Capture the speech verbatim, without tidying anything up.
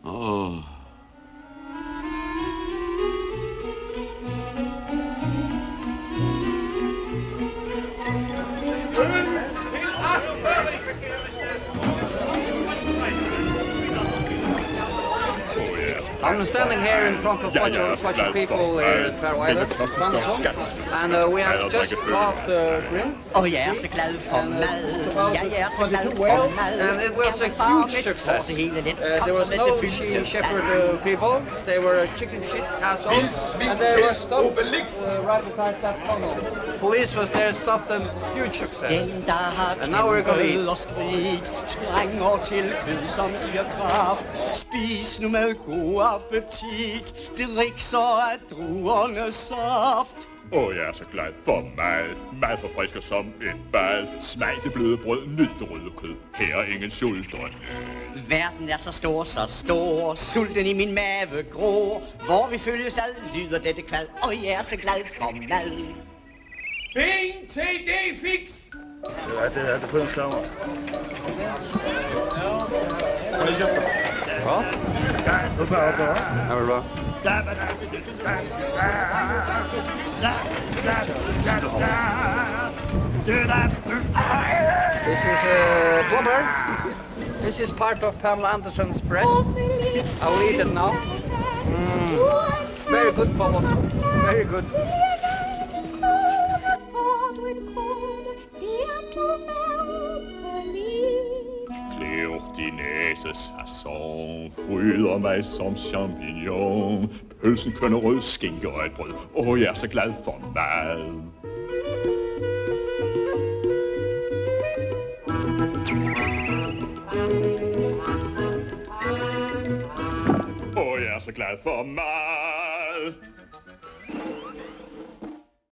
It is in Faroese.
Åh. I'm standing here in front of a bunch of, bunch of people here in Faroe Islands, Hvannasund, and uh, we have just caught uh, grill. Åh, jeg er så glad for mad. Jeg er så glad for mad. And it was a huge success. Uh, there was no she shepherd uh, people. They were chicken shit assholes, and they were stopped uh, right beside that tunnel. Police was there, stopped them. Huge success. Den, der har And now we're gonna eat. Knækker og skriger, trænger til kød som giver kraft. Spis nu med god appetit, drik så af druerne saft. Åh, jeg er så glad for mad. Mad forfrisker som et bad. Smag det bløde brød, nyd det røde kød. Her er ingen sult og nød. Verden er så stor, så stor, sulten i min mave gror. Hvor vi følges ad, lyder dette kvad. Åh, jeg er så glad for mad. En til det fix. Ja, det er det på en større. Har du kjøpt det? Ja. Hva? Her er det bra. This is uh, blubber. This is part of Pamela Anderson's breast. I will eat it now. Mm. Very good, Pablo. Very good. Flot i næsesæson, fryder mig som champignon. Pølsen, kønnet rød skinke og et brød. Åh, jeg er så glad for mad. Åh, jeg er så glad for mad.